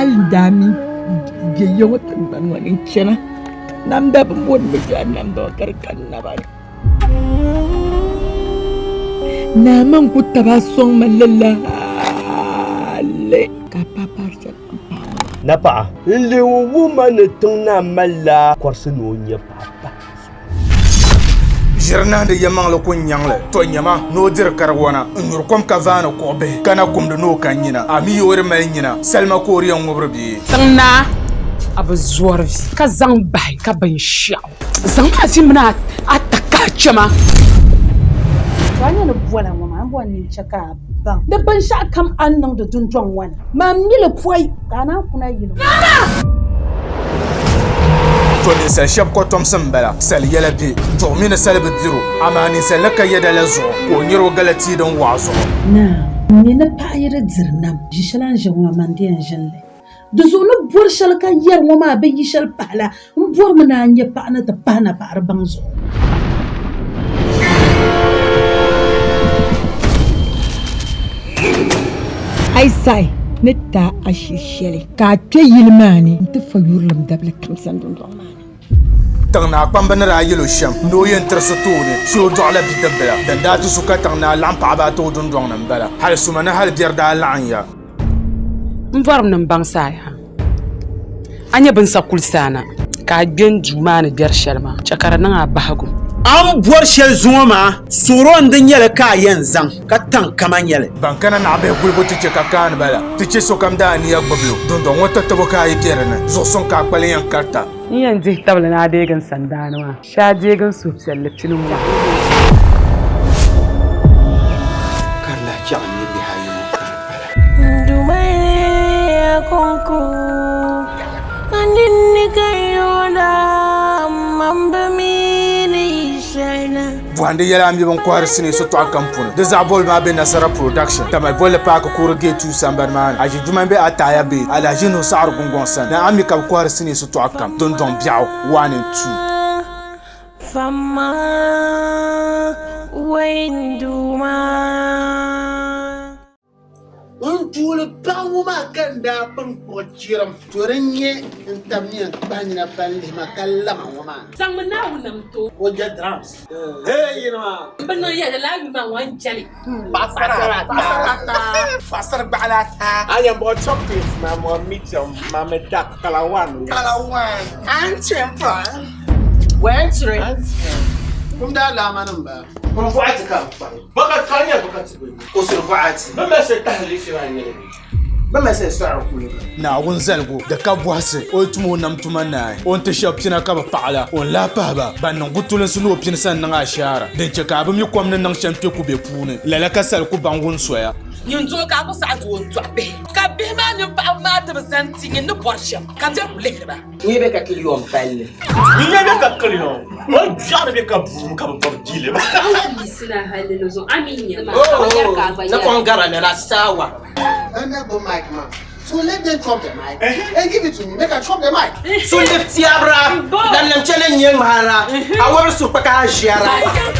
Hali n daa mi bɛ ya ŋɔ tiŋgbani ŋɔ ni n-chana ka namda bi bɔri ni bɛ a namda ŋɔ ka di ka n naba ni. Naa man ku taba sɔŋ ma lala hali ka a paai paari shɛli n paai ma maa. Napaɣa, n lihi wuhi ma ni tiŋ naa malila kɔrisi ni o nya paɣa pahi zuɣu. Ʒiri nahindi yɛlimaŋli ku nyaŋ li, tɔ nyama ni o diri kariwana n-nyuri kom ka vaani kuɣ bihi, ka na kumdi ni o ka nyina. A mi yi o di mali nyina, salima ka o di yɛn ŋubiri bee? Tiŋ naa, a bi zɔri vi ka zaŋ bahi ka binshɛɣu. Zaŋm a vi mini a takahi chɛ ma. Ka a nya ni bɔla ŋɔ maa, m bɔri ni n chɛ ka a baŋ ni binshɛɣu kam a ni niŋdi dundɔŋ ŋɔ ni, man mi li pɔi ka a naan kuna yili ŋɔ. To ninsal shɛb kɔtomsi m-bala, sal yɛla be, duɣu mi ni sal bi dir o, amaa ninsal ni ka yɛda la zuɣu ka o nyari o gala tia din wɔɣa zuɣu. Naa, m mi ni paɣa yi di diri nam, ʒi shɛli a ni ʒe ŋɔ maa, man di yɛn ʒini li. Di zuɣu ni bɔri shɛli ka yɛri ŋɔ maa bi yi shɛli pahi la, m bɔrimi ni a nya paɣa ni ti pahi napaɣiri baŋ zuɣu. A yi saɣi ni ti a ashili shɛli ka a kpe yili maa ni nti fa yurilim dabili kam sani dundɔŋ maa ni. Tiŋ naa kpamba ni daa yɛl o shɛm ni o yɛn tirisi tooni shee o dɔɣila bidibbila. Din daa ti su ka tiŋ naa laɣim paɣiba ata o dundɔŋ ni m-bala. Hal suma ni hal biɛri daa laɣim ya. M bɔrimi ni m baŋsi a yaa. A nyɛ bini sa kulisi a na, ka a gbe n duu maa ni gbɛri shɛli maa, chɛ ka di niŋ a bahigu. A ni bɔri shɛli zuŋɔ maa, suɣiro n-di nyɛli ka a yɛn zaŋ, ka taŋ kama nyɛli. Ban kana naɣibihi gulibu ti chɛ ka kaani ba la, ti chɛ sokam daa nia gbibi o. Dundɔŋ ŋɔ tatabo ka a yi be di ni, zuɣusuŋ ka a kpalim yɛn karita. N yɛn dihi tabili ni a deegi n sandaani maa, shee a deegi n suhupiɛlli pini ŋɔ. Ka di lahi chɛɣu nyɛ bihi ayi ŋɔ ka di pala. Bɔhindi yɛla a mi bin kɔhiri sinii sitɔɣu kam puuni. Di zaɣ bɔbili maa be Nasara Production, Tamale Bolli Paaki Kuuri Gate 2 sambani maa ni. Aʒi Juma m-be Ataaya bee Alhaji Nuhu Saɣiri Gungɔŋ sani ni a mi ka bɛ kɔhiri sinii sitɔɣu kam dundɔŋ biɛɣu 1 and 2. N tuuli paɣa ŋɔ maa ka n daa pun kpuɣi chirim. To din nyɛ n tab ni yɛn kpahi nina pali lihi ma ka lama ŋɔ maa. Zaŋmi Naawuni nam n-ti o. O je drums. Hey yini maa. M bi niŋ yɛda lala yuli maa ŋɔ n jɛli. Paɣasara ata. Paɣasara gbaɣila ata. A yɛn bɔɣi chocolate maa mɔ medium maa mi dark color one. Color one. An temper. One three. Kum daa laama nim ba. N bɔɣati ka n kpahi. Baka ka nyɛ baka ti bi. O siri bɔɣati. Bɛ mali shɛli tahili liifi maa nyɛli bɛ. Bɛ mali shɛli sɔɣiri kuliga. Naawuni zaligu di ka bɔhisi, o yi tum o nam tuma naai, o ni ti shɛb pina ka bɛ paɣi la, o ni lahi pahi ba ban niŋ gutulinsi ni o pini sani niŋ ashaara, din chɛ ka a bi mi kom ni niŋ shɛm kpe kubɛ puuni, lala ka sali ku baŋ wun soya. Nyin doo ka a ku saɣi ti o n-dɔɣi bihi, ka bihi maa mini paɣiba maa ti bi zani ti nyin ni bɔri shɛm, ka bɛ ku lihiri ba. Nyɛ bɛ ka kiliyon palli. Nyɛ bɛ ka kiliyon. O jɔɣiri bɛ ka buum ka bi bɔbi jili. Napɔŋ gara lala sawa. Ɛnna gbubi mic maa. So let them drop the mic and give it to me make I drop the mic. Sundi tiɛbira lan nim chɛ ni nyɛ ŋmahara a wɔbiri su kpaka a ʒiɛra.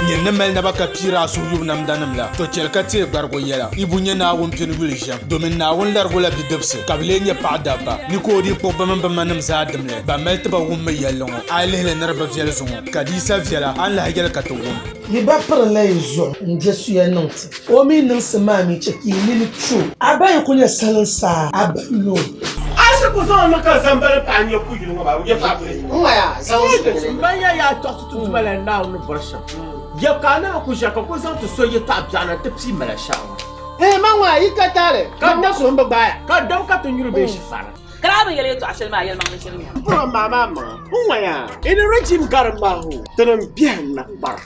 Nyin ni mali naba ka piiri a suhu yubu namdanim la, to chɛli ka teei gbarigu yɛla. Ibu nyɛ Naawuni pini yuli ʒiɛm, domin Naawuni larigu la bidibisi, ka bɛ lee nyɛ paɣ dabba. Ni ka o dii kpuɣi bɛ mini bɛ manim zaa dimli, ban mali ti ba wummi yɛlli ŋɔ. A yi lihi li ni di bi viɛli zuŋɔ, ka di yi sa viɛla, a ni lahi yɛli ka ti wum. Yi ba pirinla yi zuɣu n-je suya niŋ ti. O mi niŋsim maa mi chɛ ka yi nini tu o. A ba yi kul nyɛ salinsaa, a ba n-nyɛ o. A shiri ku zaŋ o niŋ ka zambali paɣa n-nyɛ kuyili ŋɔ maa, o nyɛ paɣa bili. M ba ya yaa tɔɣisi ti Duuma la Naawuni ni bɔri shɛm. Ya ka a naan ku ʒiya ka ku zaŋ ti so yɛtɔɣ biɛɣu na nti pii mala shɛɣu ŋɔ. Ee, man ŋɔ a yi ka taali, ka n so m bi gbaai a. Ka dam ka ti nyuri bee shifara. Ka daa bi yɛli yɛtɔɣ shɛli maa yɛlimaŋli shiri nya. M maa maa maŋa, n ŋɔ yaa, ini regime garim maa ho, tinim biɛhim na kpara.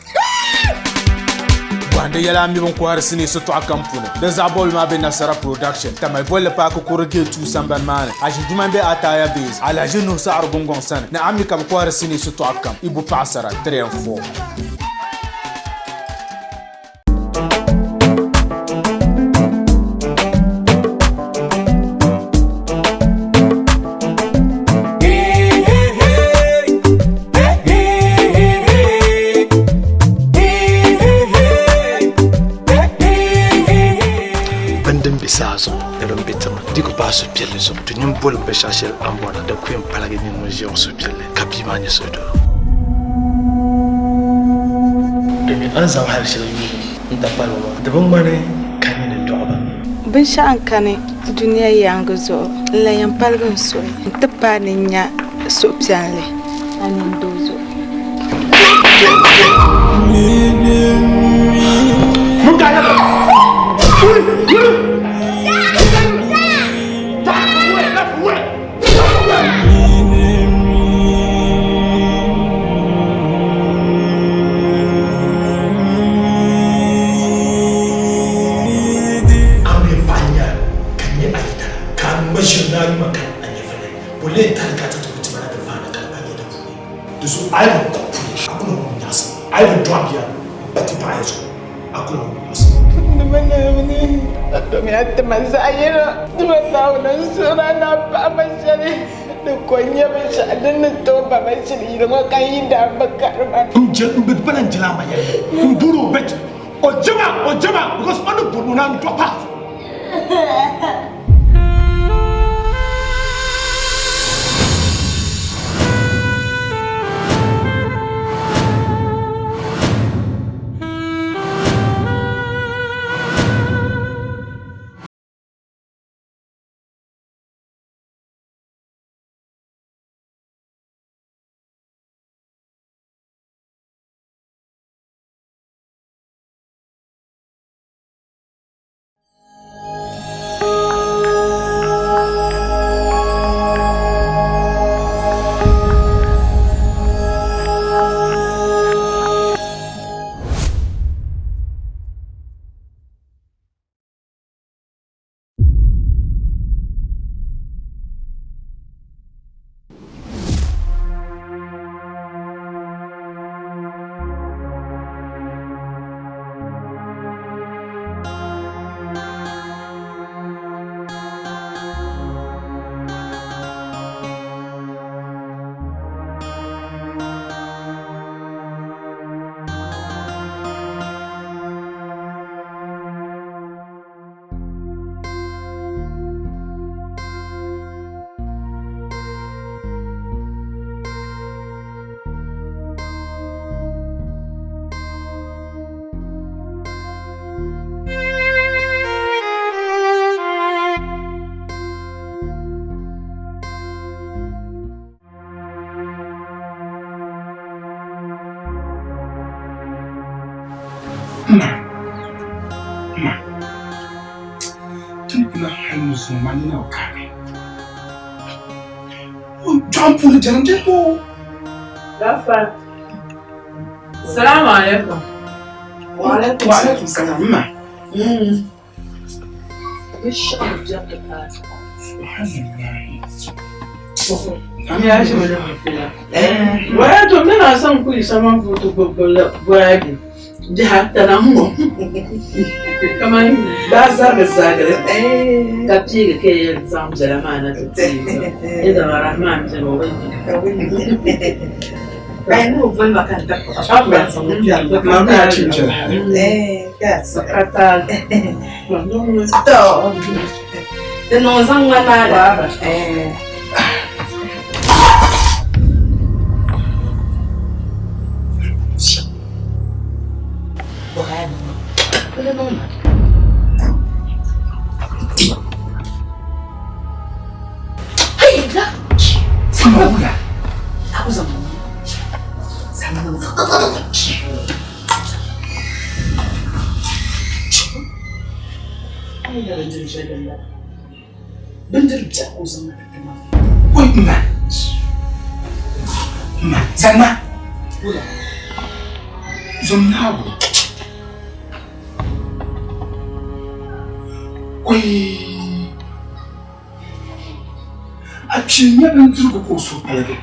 Bɔhindi yɛla a mi bin kɔhiri sinii sitɔɣu kam puuni. Di zaɣ bɔbili maa be Nasara Production, Tamale Bolli Paaki Kuri Gate 2 sambani maa ni. Aʒi Juma m-be Ataaya Base, Alhaji Nuhu Saɣiri Gungɔŋ sani ni a mi ka bɛ kɔhiri sinii sitɔɣu kam, Ibu Paɣasara 3 and 4. Bini din be saa zuɣu ni din be tiŋa di ku paai suhupiɛlli zuɣu. Ti nyin bolim binshɛɣu shɛli a ni bɔra din ku yɛn paligi nyin ŋun ʒiya ŋɔ suhupiɛlli ka bia maa nyɛ suhudoo. Domi a ni zaŋ hal shɛli yuui n-ta kpalibu maa, di bi ŋmani ka nyini n-dɔɣi ba. Binshɛɣu n-kani dunia yaaŋa zuɣu n-lan yɛn paligi n suhu nti paai ni n nya suhupiɛlli a nini doo zuɣu. A mi paɣa nya ka nyɛ a yidana ka a ŋma ʒiri ni a yuma kani a nyɛvili bo lee tali ka a ti ti ku tima na ti vaani ka di pa nyɛ di puuni. Di zuɣu a yi bi kpuɣi puli a ku na wum nyaɣisim, a yi bi dɔɣi bia m-pa ti paɣa ya zuɣu a ku na wum nyaɣisim. Dima Naawuni, a tomiya ti ma zaɣ yino. Dima Naawuni, n suhir a ni a paɣi ma shɛli din ko n-nyɛ binshɛɣu din ni tooi ba ma shili yili ŋɔ ka n yi daa bi kari ma. N je n bi bala n jela ama yɛlli n bori o bet o jema o jema because o ni bori o naan drop out. Ma, ma, ti ni kuna hali ni zuŋɔ maa nina bi kaagi. O jɔɣim puuni jɛrim jɛrim o. Gafa. Salamu alaikum. Wa alaikum salam ma. Wato muna son ku isa man foto gbaggwagi jiha tana ŋɔ kamar ba zarga zagiri ka piigi ka yɛn zaŋ biɛla maa na ti tiigi idama rahman biɛni o bi Ma, zanma. Zom Naawuni. Kɔi. A kpee nya bindirigu ka o suhu paligi,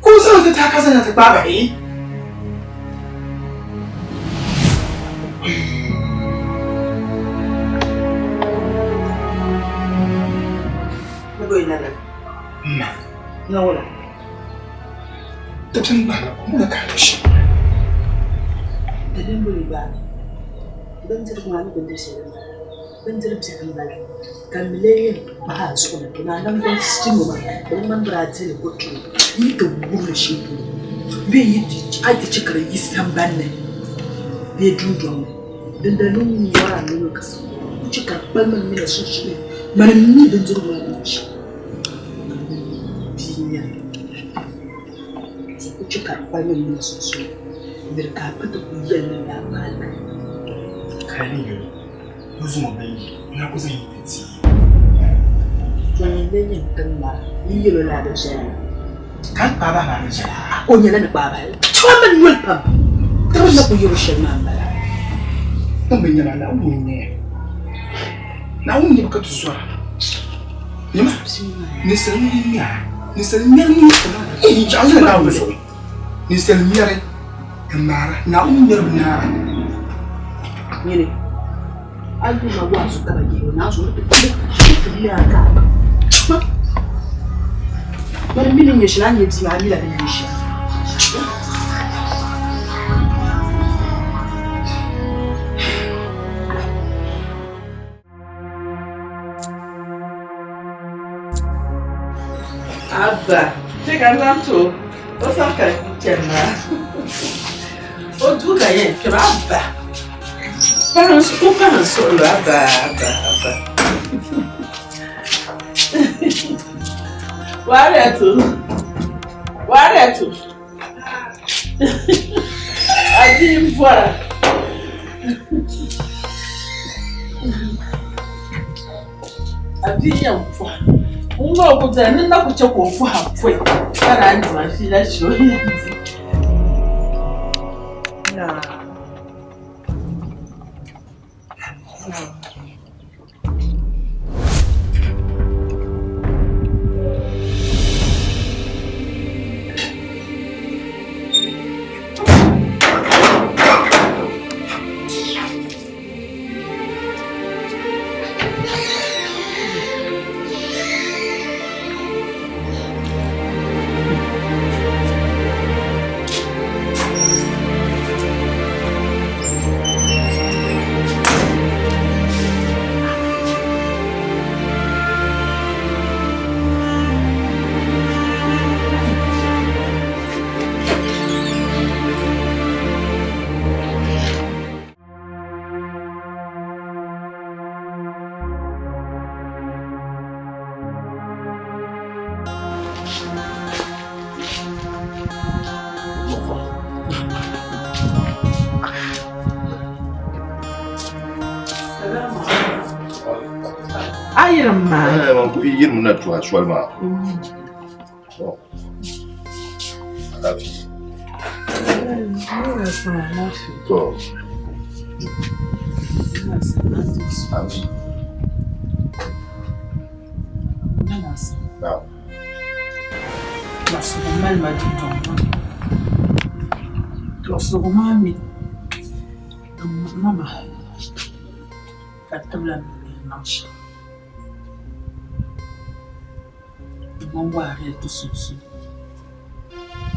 ka o zaŋ ti tahi ka zaŋ ti kpaai bahi. Ma, dabiɛm gbaai ma, ŋuna ka a shɛm. Dabiɛm boli gbaai ma. Bindirigu maa ni bindiri shɛli m-bala. Bindiri biɛni m-bala ka m mi lee yɛn kpahi a zuɣu ni domi a naŋgban chimbo maa di bi ŋmani bɛ daa dihili kɔturo yi ti guri li shee polo bee a yi ti chɛ ka di yi sambani ni bee dundɔŋ ni dindali ni ŋun wari a noli ka sa ku chɛ ka di kpalim m mini a sunsuuni mani m-mi bindirigu maa ni nyɛ shɛm bia n-nyɛ li ku chɛ ka di kpalim m mini a sunsuuni miri ka a pa ti kuli yɛli ni laa paali ka. Kali yuli. Bɛ zuŋɔ bɛ yi na ku zaŋ yi ti ti. To nyin lee nyɛ tiŋ maa yi yɛl o la a bi viɛla. Ka n kpaai bahi maa bi viɛla. O nyɛla ni kpaai bahi. Ti mini noli pam. Ti bi na ku yɛl o shɛli maa m-bala. N bi nya ma, Naawuni ŋun nya ya. Naawuni nyɛbu ka ti zɔra. Nyama, ninsal ŋun yi nya a, ninsal ŋmɛri ŋun yi jaɣili Naawuni zuɣu. Ninsal ŋmɛri n-maara, Naawuni ŋmɛri bi naara. Nyini, a yuma waazu ka ba yihi o naa zuɣu ni ti ti mi a ka a baŋ. Chima, bani mi ni nyɛ shɛli, a ni nyɛ bia maa, a mi la di ni nyɛ shɛli. Abba, chɛ ka n zaŋ ti o, o sani ka n chani maa. O duu ka n yɛn kpɛm, Abba. O pahi n suɣilo, Abba, Abba, Abba. Wariyatu, Wariyatu. A bia m-bɔra. A bia yɛn pɔha. Ŋun maa o ku bela ni na ku che ka o pɔha pɔi ka naan di ma fiila che o yɛn di. A yirim maa. Eh, man ku yirim na tuha soli maa. Alaafee. To. Ami. Naam. Tɔɣisigu mali ma dundɔŋ ŋɔ ni. Tɔɣisigu maa mi di muɣi ma ka tibila mi ni niŋ shɛm. Di ŋɔ waarila ti sunsuuni.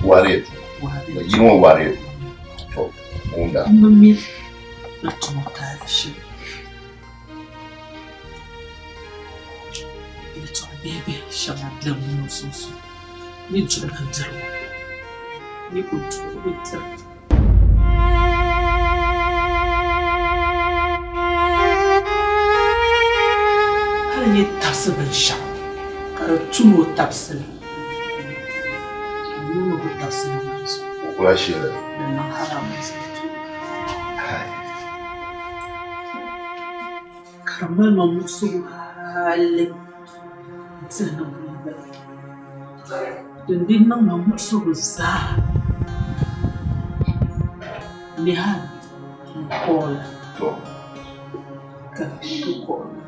Waarila? Yi ŋɔ waarila. To, ŋun daa. M bi mi ni tuma taali shɛli. Yɛltɔɣa bihi bihi shɛŋa beni ŋɔ sunsuuni ni duri bindirigu ni ku duɣiri bi dira. Hali n yi tabisi binshɛɣu ka di tu ni o tabisi li, n niŋ o bi tabisi li maa zuɣu. O kula shɛli. Di niŋ haram zaŋ ti o. Ka di mali ma muɣisigu hali n-tiri niŋ bala. Din di niŋ ma muɣisigu zaa Nihan n-kɔɔla ka ti kɔɔla.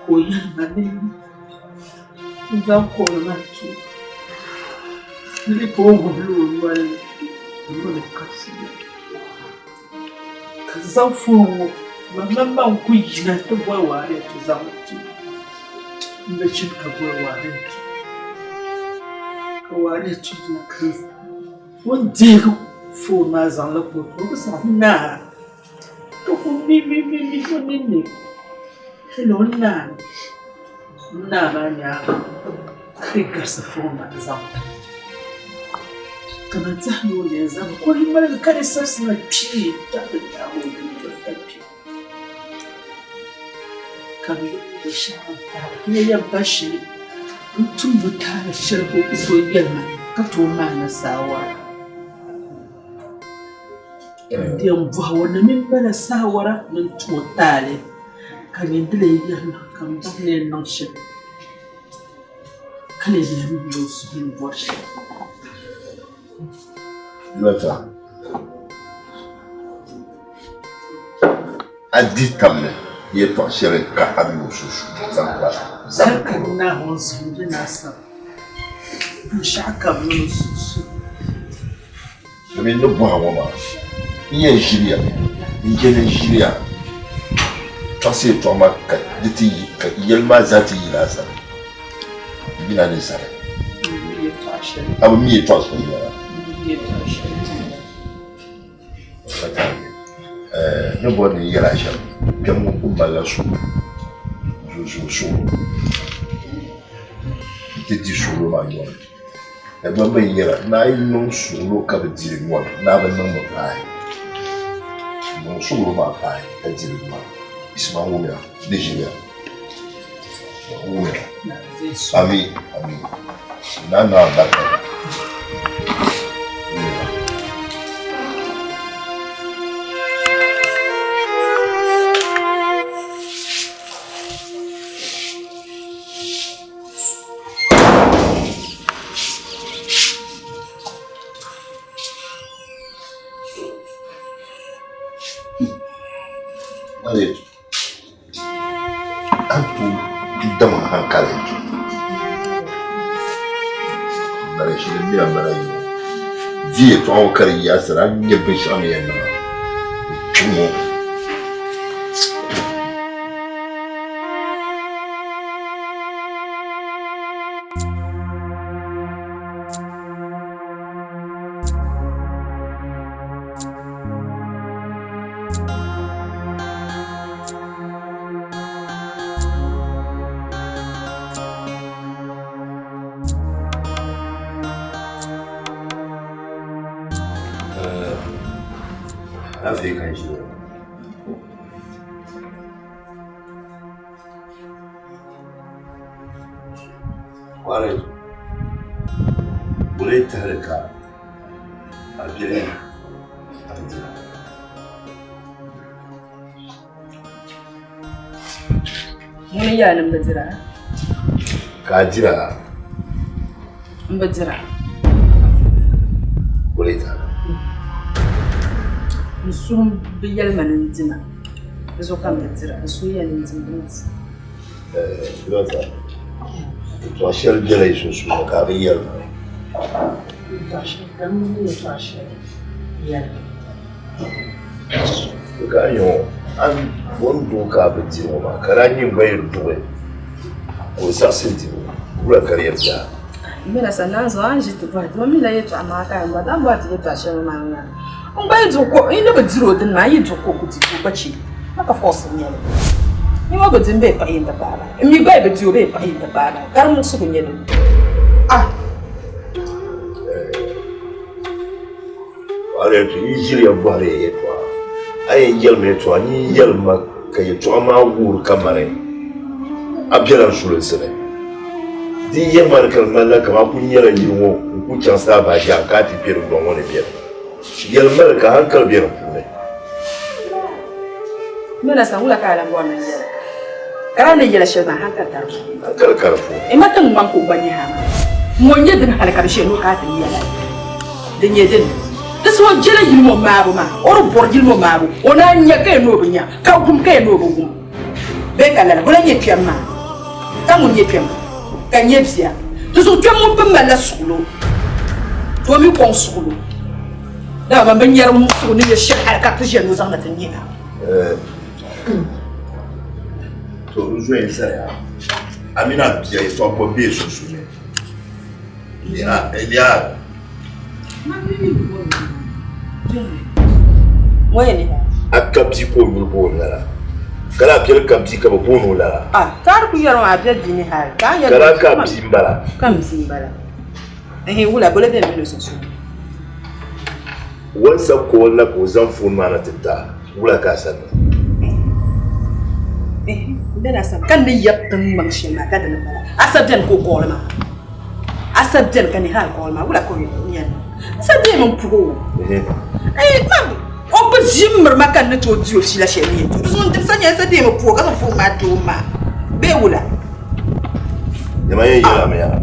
Ka o yɛli ma ni n zaŋ kɔɔli maa ti o ni ka o ŋubi li o noli ni o ni kabisi li. Ka n zaŋ foon ŋɔ ma maŋ ku yina ti boli Wareetu zaŋ ti o. M bi chani ka boli Wareetu ka Wareetu yina ka o ni deegi Foon maa zaŋli kpa o tooni ka saɣi naa ka ku mi mi mi mi o ninni. Hello n naa. N naa maa nyaaŋa ka di garisi foon maa zaŋ ti ka man tɛhi ni o yɛn zaŋmi ka o yi ŋmaligi ka di sabisi ma kpee n-chaŋ ti daagi o dundoli ka kpe. Ka bɛ binshɛɣu n yɛn pa shili n tum bɛ taali shɛli ka o ku tooi yɛli ma ka tooi maani saawara. N di yɛn bɔhi o ni mini bala saawara ni n tum o taali ka nyini di lee yɛli ma ka m baŋ ni yɛn niŋ shɛm ka lee yɛli ma ni o suhu ni bɔri shɛm. A di tamli yɛltɔɣ shɛli ka a mi o sunsuu zaŋ kpa zaŋ Hal ka Naawuni zuɣu m-be ni a sani, binshɛɣukam mini o sunsuu. Domin n ni bɔhi ŋɔ maa, n yɛn ʒiriya mi? N je ni n ʒiriya tɔɣisi yɛltɔɣa maa ka di ti yi, ka yɛli maa zaa ti yina a sani. M mi a ni zani. A bi mi yɛltɔɣa shɛli yɛla. Ni bɔri ni n yɛl a shɛm, kpɛm ŋɔ kul malila suhusuɣulo nti di suɣulo maa nyɔri. Dagbaŋ mi yɛra, ni a yi niŋ suɣulo ka bi di li nyɔri, ni a bi niŋ mi paai. Niŋ suɣulo maa paai ka di li nyɔri. Yiɣisima n-wumiya, di ʒiriya. N-wumiya. Ami, ami. Naa niŋ alibarika. A ni tooi dam hankali m-mali ʒili mira mala yino di yɛltɔɣa ŋɔ ka di yaɣisira a ni nya binshɛɣu ni yɛn niŋ a kpiŋ o. Alaafee ka n ʒiya ŋɔ wula tahali ka a biɛli a bi dira. Ŋuni n-yɛli ni m bi dira? Ka a dira? M bi dira. Wula tahali? N suhu bi yɛli ma ni n dima. Di zuɣu ka m bi dira. N suhu yɛli ni n dim din di. Yɔta, yɛtɔɣ shɛli bela yi sunsuuni ka a bi yɛli ma. Yɛtɔɣ shɛli ka m mi yɛtɔɣ shɛli yɛli. Ka a nya ŋɔ, a ni o ni duɣi ka a bi diri ŋɔ maa, ka daa nyini gba yɛn duɣi ka o zaɣisi dibu, wula ka di yɛn be a? M mi la sannan zuɣu a ni ʒi ti bɔhi ti ma mi la yɛtɔɣa maa ka yɛn bɔhi ti a ni bɔhi ti yɛtɔɣa shɛli maa ŋa. N gba yi duɣi ko n ni bi diri o dini maa n yi duɣi ko ku di ka o gba chɛ ma ka fɔɔsi n nyɛli. N ŋɔ bi di m bee paɣa yi n ti paai ba. M mi gba yi bi di o bee paɣa yi n ti paai ba ka di muɣisigu nyɛ dini. Ah! Yi ʒiriya bɔhiri ya yɛtɔɣa, a yɛn yɛlimi yɛtɔɣa, nyin yɛlim ma ka yɛtɔɣa maa wuhiri kamani a bela n sulinsi ni. Di yɛli ma ni ka di ŋmanila kaman a kul nyɛla yili ŋɔ n-kul chaŋ saa bahi yaha ka a ti kpe dundɔŋ ŋɔ ni beni. Yɛlim ma li ka hankali be di puuni. Mina sa, wula ka a lan bɔri ni n yɛli? Ka a ni yɛli shɛli maa, hankali ka di puuni. Hankali ka di puuni. M ma tiŋgbani ka o gba nyɛ ha maa. Ŋɔ n-nyɛ dini hali ka di shee ni o ka a ti yɛli a di nyɛ dini. Di saha o jɛla yili ŋɔ maabu maa, o di bɔri yili ŋɔ maabu, o naan nya ka yɛn ni o bi nya, ka wum ka yɛn ni o bi wum. Bee ka lala, bɔ lan nyɛ kpɛm maa? Ka ŋun nyɛ kpɛm ka nyɛ bia. Di zuɣu kpɛm ŋun pun malila suɣulo, to o mi kɔŋ suɣulo. Dama ban bi nyari muɣisigu ni nyɛ shɛli hali ka ti ʒiya ni o zaŋ na ti nyɛ a. To n zoya zaya a mini a bia yɛtɔɣa bɔbu bee sunsuuni ni a A ka bia ka o yuli booni lala. Ka daa biɛli ka bia ka bɛ booni o lala. Ah, ka a di kuli yɛri maa a bɛ bia ni hali. Ka a yɛri Ka daa ka bia m-bala. Ka m bia m-bala. Ɛhɛn wula bolo bɛ mini o sunsuuni. Wansa call na ka o zaŋ phone maa na ti ta wula ka a sani na. Ɛhɛn m bela a sani ka n ni yɛbi tiŋgbaŋ shɛli maa ka dini m-bala. A sa beni ka o call maa. A sa beni ka Nihal call maa wula ka o yɛn niŋ? N sa bemi m puhi o. Ɛhɛn mam o bi ʒi m miri ma ka n ni tooi di o fiila shɛli ni yɛn ti o. Di zuɣu n dim sa nyɛla n sa deemi puhi o ka zaŋ phone maa ti o maa bee wula? Nyama yɛn yɛla mi yaa.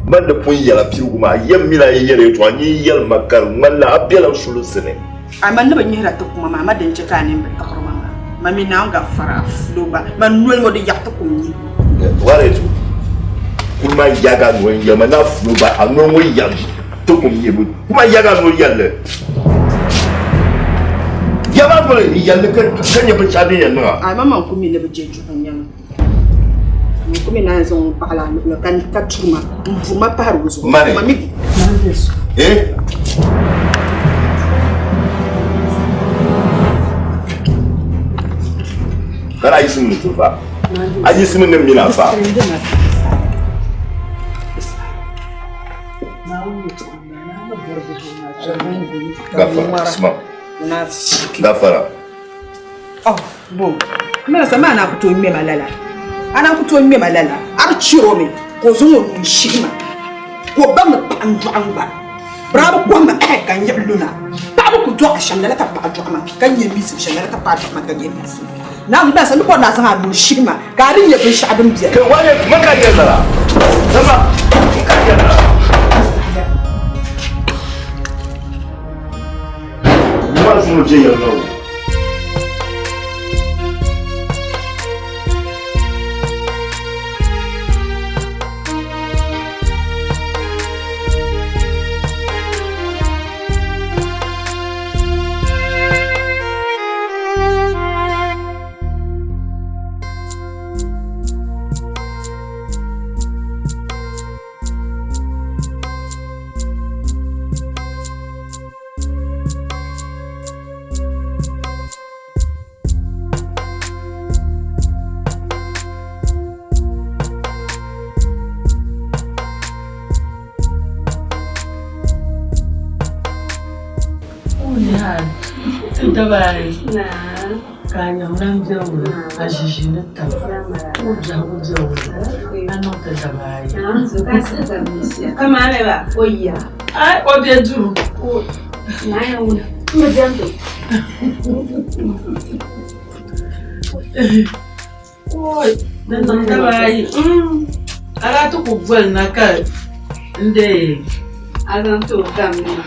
Man ni pun yɛla piligu maa, yɛm mini a yi yɛli yɛtɔɣa, nyin yɛli ma ka di ŋmanila a bela sulinsi ni. A ma ni bi nyihira ti kuma maa, ma din chɛ ka a nini bi tiɣiri ma maa, ma mi Naawuni gafara a fulo gba, ma noli ŋɔ di yaɣi ti kum nyihibu. Waretu, kuli maa yaagi a noli n-yɛli ma ni a fulo gba, a noli ŋɔ yaɣi ti kum nyihibu. Kuli maa yaagi a noli yɛli li. Yaagi a noli n-yɛli li ka nya binshɛɣu din yɛn niŋ a. A ma man ku mi ni bi je juɣu n-nyɛ ma. N ku mi naan zaŋ o paɣila a nuhi ni ka turi ma m-buri ma pahiri o zuɣu. Mani. Ma mi. Eh? Kana a yiɣisimi ni ti va. A yiɣisimi ni m mini a va. Gafara, suma. Gafara. Oh, bo. Mala sa maa na ku tooi ŋmɛ ma lala. A na ku tooi ŋmɛ ma lala. A bi chɛri o mi ka o zaŋ o nuu shihi ma. Ka o baŋ ni paɣa n-dɔɣi n gba. Braa bi kɔhi ma eh ka n yiɣi luna. Paɣa bi ku dɔɣi shɛm lala ka paɣa dɔɣi ma ka nyɛ miisim shɛm lala ka paɣa dɔɣi ma ka nyɛ miisim. Naawuni baŋ sa ni bɔri ni a zaŋ a nuu shihi ma ka a di nyɛ binshɛɣu din beni. Ke wani man ka yɛli lala. Zama n ka yɛli lala. Nyuma zuŋɔ je yɛli na o. Ka a nyam lan be wula, a ʒi ʒiini taba, ka o biɛhigu be wula, a niŋ ti daba ayi. Ai, o be duu. Oi, di niŋ daba ayi. A daa ti ku boli na ka n deei. A zaŋ ti o tam ni ma.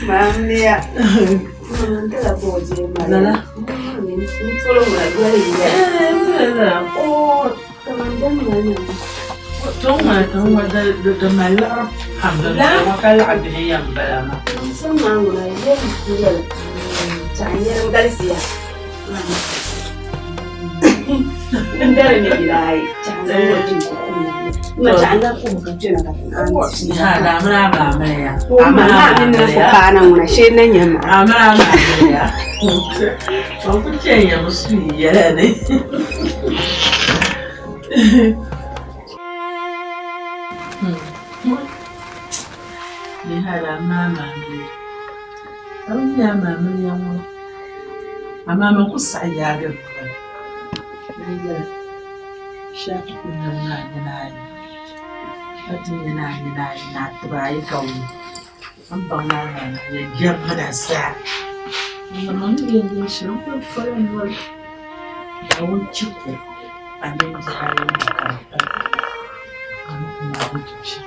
Maamliya. Lala. Tɔŋ maa tɔŋ maa di mali liɣiri pam di zuɣu ka laɣa bihi yɛn bala maa. Amaa man ku saɣi yaagi n noli ni n yɛli shɛli ti ku niŋ ni a nina ayi ka ti nya ni a nina ayi ni a tiba ayi ka wum a ni baŋ ni a naan nyɛ jɛmina zaa. Man ni yɛn niŋ shɛm n kuli fɔla n noli Naawuni chɛ ka a mini bihi ayi ŋɔ ka di pali a ni ku naai tum shɛm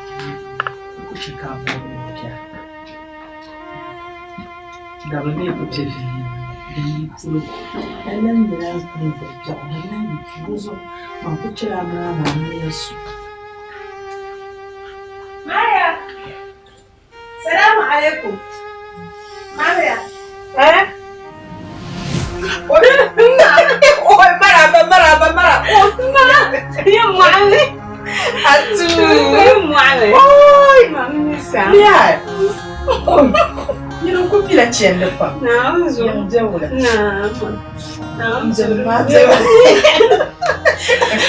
n ku chɛ ka a bɔri ni o biɛri. Dabili mi ku be viɛnyɛliŋga din yi polo. A lan nyɛla ninvuɣ biɛɣu din lan yi polo zuɣu, man ku chɛla a mini a ma amiliya su. Mariya! Salamu alaikum. Mariya! Eh? Oi, maraba, maraba, maraba. Yamma. Atu. Mɔɣili. Oi. Mami sa. Yaa. Nyini n ku pila chɛndi pam. Naam zo. Yɛn bɛ wula. Naam. Naam zo. Ma bɛ wula.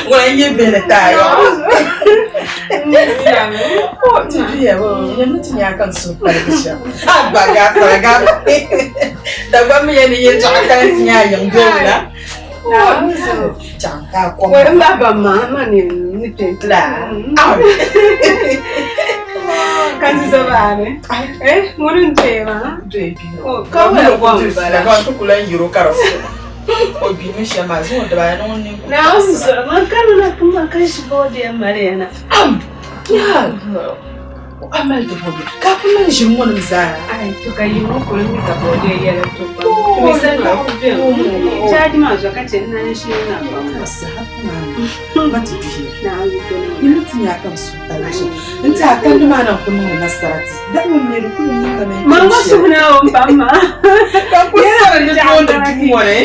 Ŋuna n-nyɛ bɛ ni taayɔ. O ti biya o nyɛ mi ti nya ka n suhu paligi shɛm. A gba gaafara gaafara. Dagbaŋ mi yɛn ni yɛltɔɣa ka n ti nya a yiŋ bɛ wula. Naam zo. Chaŋ ka a kom. Wai n bahi ba ma ma ni ni kpɛ. La. Ka ti zabaani. Eh, ŋuni n doya maa? Doya bi. Ka wala gom bala. Ka ti kula n yiro ka di fu. O gbi mi shɛm maa zaŋ o dibaa ni ŋun nini ku Naam zo. Man kanna kuma ka shi boodiya mali yana. Am. Yaa. A mali ti boodiya. Ka ku niŋ ʒim ŋɔ nim zaa. Ai to ka yi ŋɔ kuli mi ka boodiya yɛla to pam. Mi sani ma ku bɛ. Chaaji maa zuɣu ka chɛ n naan shi na pam. Saha pam ma ti bihi. Naam zo. Yi mi ti nya ka n suhu pali shɛm. N ti a kandi maa na ku niŋdi ma sarati. Da ŋun mi di kuli niŋ ma Ma ŋɔ suhu na o pam maa. Ka ku sari ni tooni duu ŋɔ ni.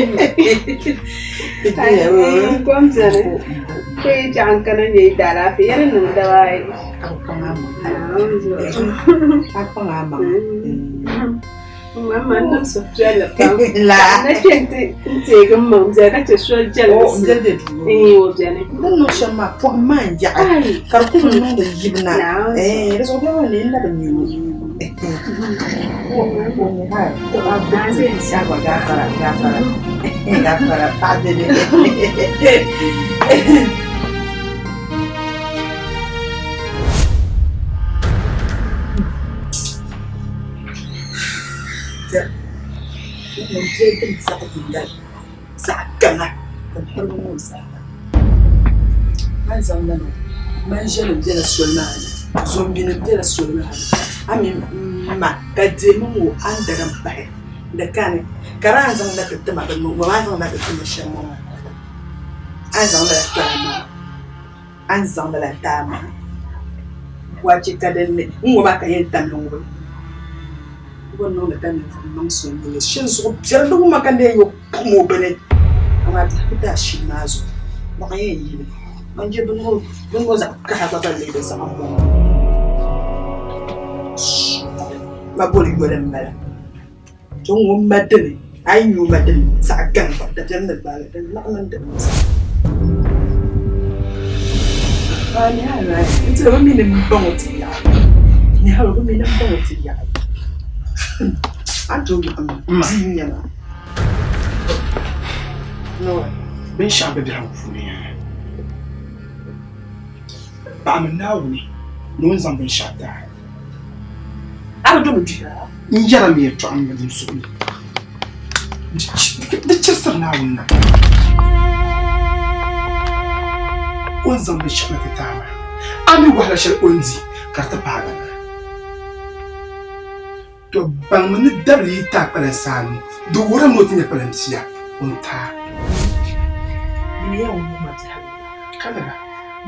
Kom bɛni. Ka yi chaŋ kana nyɛ yi daalaafee yɛli niŋ daba ayi. A kpaŋ a maŋ. A kpaŋ a maŋ. Mama niŋ suhupiɛlli pam. La. Na kpɛ n teegi n maŋ biɛla ka chɛ soli jɛli. O n bɛ duu. Ee o biɛni. Din niŋ shɛm maa pɔhim maa n yaɣi ka di kuli niŋdi yibu na. Ee di zuɣu biɛla maa ni n na bi nyɛ o. O ni ha o a gbubi ti a gba gaafara gaafara gaafara paɣa dede. Ŋun bɛ din zaɣ yinga zaɣ gaŋa din pirigi ŋɔ zaa a ni zaŋ lala manʒa nim biɛla soli maa ni zombi nim biɛla soli maa ni a mini n ma ka deemi ŋɔ a ni da din pahi di kani ka di a ni zaŋla ti tima bini ŋɔ maa a ni zaŋla ti tima shɛm ŋɔ maa a ni zaŋla ti a maa a ni zaŋ lala ti a maa wache ka dinni n ŋɔ maa ka yɛn tamli ŋubi bɛ niŋdi ka ninvuɣ maŋ so n-nyɛ li shɛli zuɣu biɛri di wumma ka n-lee yo pam o bini amaa biɛhigu daa shili maa zuɣu naɣ yɛn yi li man je bini ŋɔ zaɣ kaha gba ban lee bi zaŋ m-bɔŋɔ ma boli yoli m-bala to ŋɔ ma dini a yi nya o ma dini zaɣ gaŋ gba dabiɛm ni gbaai li din naɣ mini din mi zaa. N tiri bɛ mi ni m-baŋ o ti yaɣi ni hali bɛ mi ni m-baŋ o ti yaɣi a ni tooi yɔɣi ma bia n-nyɛ ma. Binshɛɣu be biɛhigu puuni paɣimi Naawuni ni o ni zaŋ binshɛɣu ti a. A bi domi duhi a? N yɛrimi yɛtɔɣa m ma suhu ni. Di chirisiri Naawuni na. O ni zaŋ binshɛɣu na ti ti a maa, a mi wahala shɛli o ni di ka di ti paagi a maa. To baŋmi ni dabili yi ti a kpalansi anu, di wuhirimi ni o ti nya kpalanbia o ni ti a. Nyini yɛn wuhi ma biɛhigu. Ka lala.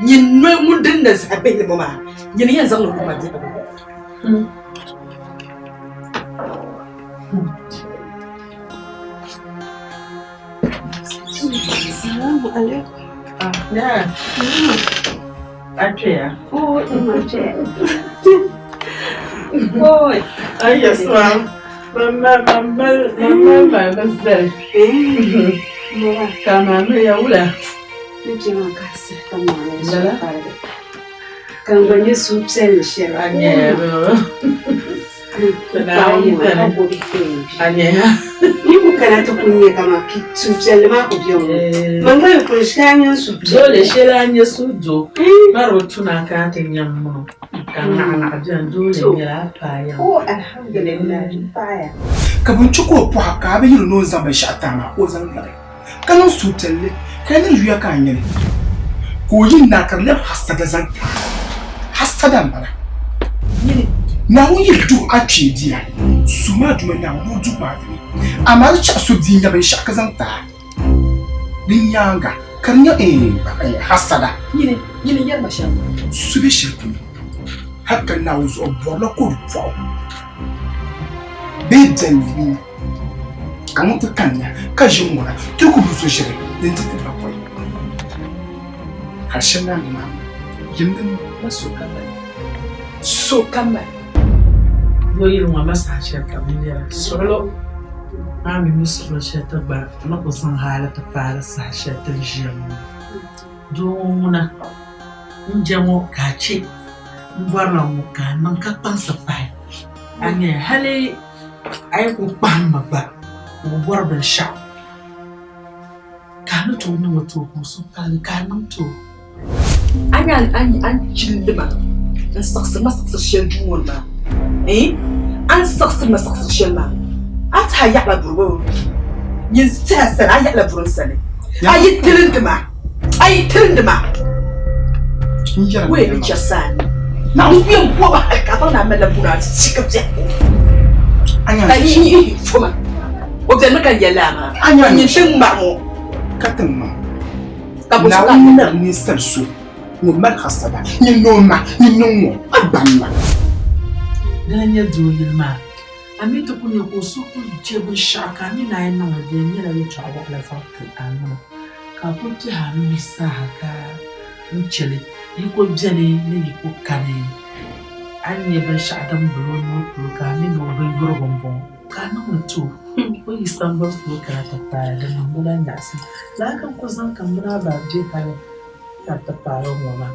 Nyin noli ŋun din na zaɣ bihili ŋɔ maa, nyini yɛn zaŋli wuhi ma biɛhigu. Salamu alaikum. Na. Atweya. Oh, ina Oi. Ai, yes, ma'am. Mama, mama, mama, mama, zali. Ka mama ya wula. Ni je ma ka sa ka mama ya su Ka n gba nyɛ suhupiɛlli shɛli. A nyɛla. Yi ku kana ti ku nya kaman suhupiɛlli maa ku be ŋɔ. Man gba yi kuli ʒi a nya suhupiɛlli. Dole shɛli a nya suhudo mari bi tuna ka a ti nya mɔŋ ka ŋaɣaŋaɣa beni dole nyɛla a paai ya. Oh alhamdulillah n paaya. Ka bɛ ni chɛ ka o pɔha ka a bi yɛl o ni o ni zaŋ binshɛɣu ti a maa ka o zaŋ liɣi. Ka niŋ suhupiɛlli ka yi niŋ yuya ka a nya li, ka o yi naai ka di lɛbi hasada zaŋ ti a. Hasada m-bala. Naawuni yi duh a kpee bia, suhim a Duuma Naawuni ni o duhim a dini. Amaa di chɛ a so bia nya binshɛɣu ka zaŋ ti a di nyaaŋa ka di nyɛ hasada. So be shɛli polo hal ka Naawuni zuɣu bɔrila ka o di pɔɣu bee bɛn yi. Ka ŋun ti kanna ka ʒi ŋuna ti ku bi so shɛli din ti ti bakɔi. Hal shɛli naan di maa. Jimdini. Ma so ka mali. So ka mali. Doo yili ŋɔ ma saha shɛli ka binyɛra suɣulo maa mi mi suɣulo shɛli ti gba ni ku zaŋ hali ti paai saha shɛli ti ni ʒiya ŋɔ doo ŋɔ ŋuna n je ŋɔ ka a che n bɔrila ŋɔ ka a niŋ ka kpaŋsi pahi a nya hali a yi ku kpahimmi gba ka o bɔri binshɛɣu ka a ni tooi niŋ o ti o ka o suhu paligi ka a niŋ ti o. A nya a ni chilli ma n-siɣisiri ma siɣisiri shɛli duu ŋɔ ni maa, eh? A ni siɣisiri ma siɣisiri shɛli maa, a tihi a yaɣila buri bee? Nyin tihi a sani, a yaɣila buri n sani. A yi tilindi ma, a yi tilindi ma, wee ni chɛrisi a ni. N ku yɛn gobi hali ka a baŋ ni a malila buri a ti chi ka biɛhigu. Ka yi fo ma, o bɛnimi ka n yɛli a maa, nyin ti ŋmari ŋɔ. Ka tiŋ maa. Ka bɔ so ka Naawuni mali ninsal so ŋun mali hasada ni ni o ma ni niŋ ŋɔ, a baŋ ma. Dina n-nyɛ doo yili maa. A mi ti ku nya ka o suhu kul je binshɛɣu ka a mi naan yi niŋ li di yɛn nyɛla yɛtɔɣ waɣila zaŋ ti a nima ka a kul kpɛhi a nuu zaaha ka n chɛ li. Yiko beni ni yiko kani. A ni nya binshɛɣu din bili o nuu polo ka a mi ni o binyurigu m-bɔŋɔ. Ka a niŋ li ti o, o yi sambani polo kana ti paai, di niŋdi la nyaɣisim. Lala ka n kul zaŋ ka m mini a ba be hali ka di ti paai o ŋɔ maa.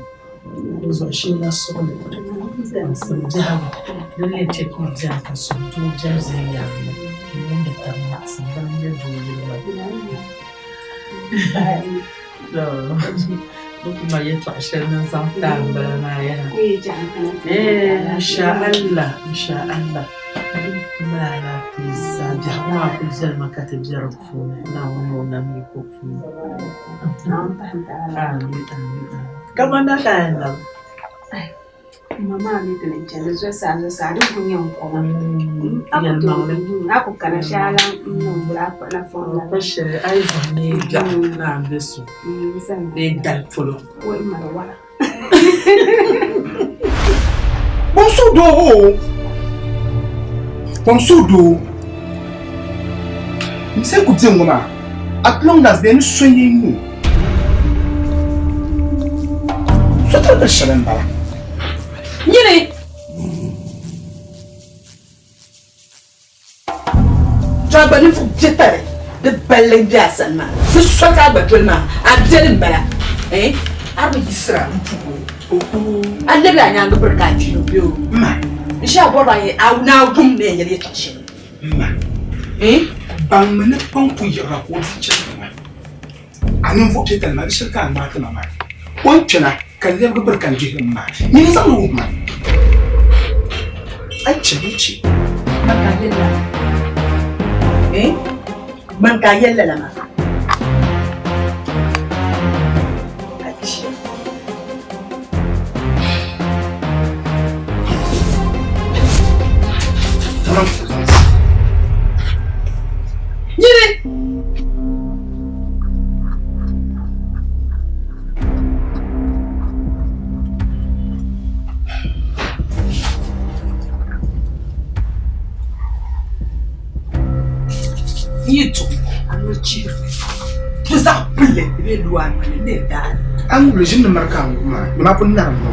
O zuɣu shee na suɣili baŋsim biɛhigu din yɛn chɛ ka o beni ka suhudoo beni viɛnyɛliŋga n-niŋdi tab nyaɣisim dini n-nyɛ doo yili maa. Bɛ ku ma yɛtɔɣ shɛli ni n zaŋ ti a m-bala maa yaha. Insha Allah, insha Allah. Mali alaafee zaa biɛhigu maa kuli viɛlimi ka ti be di puuni Naawuni ni o nam yiko puuni. Amin, amin, amin. Kamani ka a yɛn labi? Ma maa mi ti ni chani zuɣusaa zuɣusaa din kuli nyɛ n koma. Yɛlimaŋli. A ku kana shɛli a lan niŋ bula a kpuɣila fɔŋ la. Pa shɛli a yi zaŋ neei biɛɣu ni a be so bee dali polo. Wai mali waɣa. Kpɔŋ suhu doo o. Kpɔŋ suhu doo. N ku bɛ ŋɔ maa at long last bɛ ni so yɛn nyu. So tiri shɛli n bala. Nyini. To a gba ninvuɣ biɛtali di balli m-be a sani maa. Di soli ka a gba doli maa, a biɛli m-bala. Eh, a bi yiɣisira m-puhi o. A lɛbila a nyaaŋa biri ka a kpi o bee o. N shee a bɔri ba a ni a wum ni yɛn yɛli yɛtɔɣ shɛli. Ma, Eh? baŋmi ni kpaŋ ku yiɣira ka o di chani maa. A ninvuɣ biɛtali maa, di shɛli ka a ŋmaai ti ma maa. O ni kpɛna ka lɛbigi biri ka n dihiri m maa. Nyini zaŋ li wuhi ma. A yi chɛ bee chɛ. Man ka a yɛli lala. Eh? Man ka a yɛli lala maa. A chɛ. Nyini! N yi duɣi a ni chihiri di zaɣ kpulli di bee lu a noli ni daai. A ni wuli ʒini ni miri ka a ŋubi maa, ni maa pun narim ŋɔ.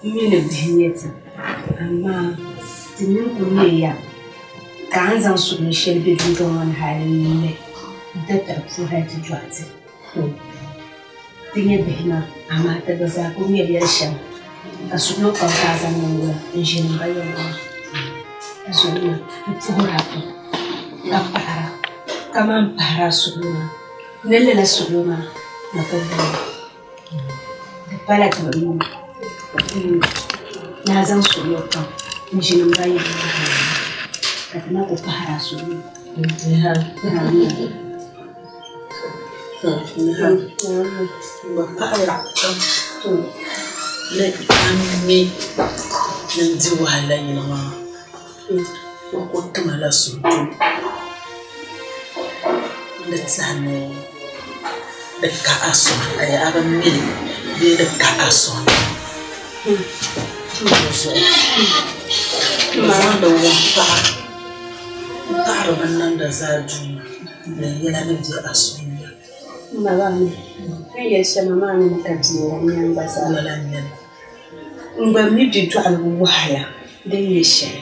M mi ni bihi n-nyɛ ti, amaa ti nini kul neeya ka a ni zaŋ suɣili shɛli be dundɔŋ ŋɔ ni hal n-ŋme n-tiriti puu hal ti dɔɣi ti. Ti nyɛ bihi maa, amaa ti gba zaa kul nyari yɛl shɛm, ka suɣilo pam ka a zaŋ niŋ wula n-ʒini m ba ya ŋɔ maa zuɣu maa m-puhir a pam ka paɣir a kaman m pahir a suɣilo maa ni lala suɣilo maa na kul beni. Di pala ti bi niŋ ni a zaŋ suɣilo pam n-ʒini m ba yiŋa ka ti na ku pahiri a suɣilo. N gba paɣiya pam. Ni a mi ni n di wahala yili maa, o ku tima la suhupiɛlli ni tɛha ni di ka a suhu ni a bi mi li bee di ka a suhu ni. Di zuɣu n zaŋdi wumpaɣa m-paɣiri binnamda zaa Duuma ni yɛla ni be a suhu ni. M ma ba mi, n ni yɛli shɛm maa mini ka bia la n-nyɛ n gba zaa. Lala n-nyɛ li. N gba mi bɛ dɔɣiligu wahala din nyɛ shɛli,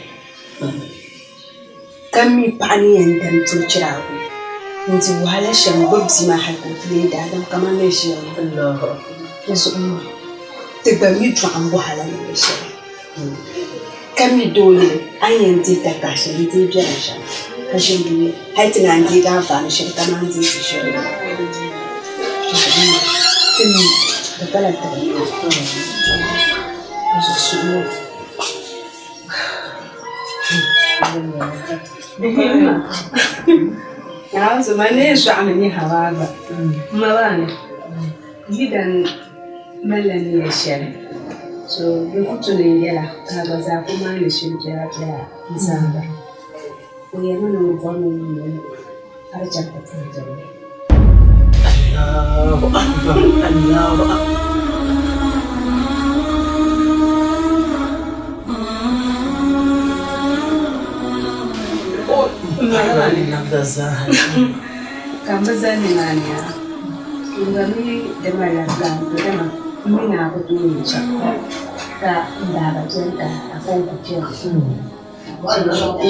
ka mi paɣa ni yɛn dam puli chiraagu n-di wahala shɛm gbubi bia maa hali ka o ti leei daadam kaman ni ʒiya ŋɔ. Di zuɣu maa, ti gba mi dɔɣim wahala ni nyɛ shɛli, ka mi doo yili a ni yɛn deei takahi shɛli n-deei biɛrim shɛm ka ʒini dunia hali ti naan deegi anfaani shɛli kaman deei ti shɛli la. Di zuɣu maa, ti mi di pala tiri di zuɣu suhu. Malila niya shɛli so di ku tu ni n yɛla ka a gba zaa ku maani shili biɛla biɛla n zaŋda o yɛlimi ni o bɔri ni o yuui ka di chaŋ ti puhi jiŋli. Allahu akbar Allahu akbar. Ka m bi zani nimaani yaa n gba mi di malila plan to dama m mi ni a ku tooi n chaŋ ka m baaba beni ka a kɔŋko kpɛma n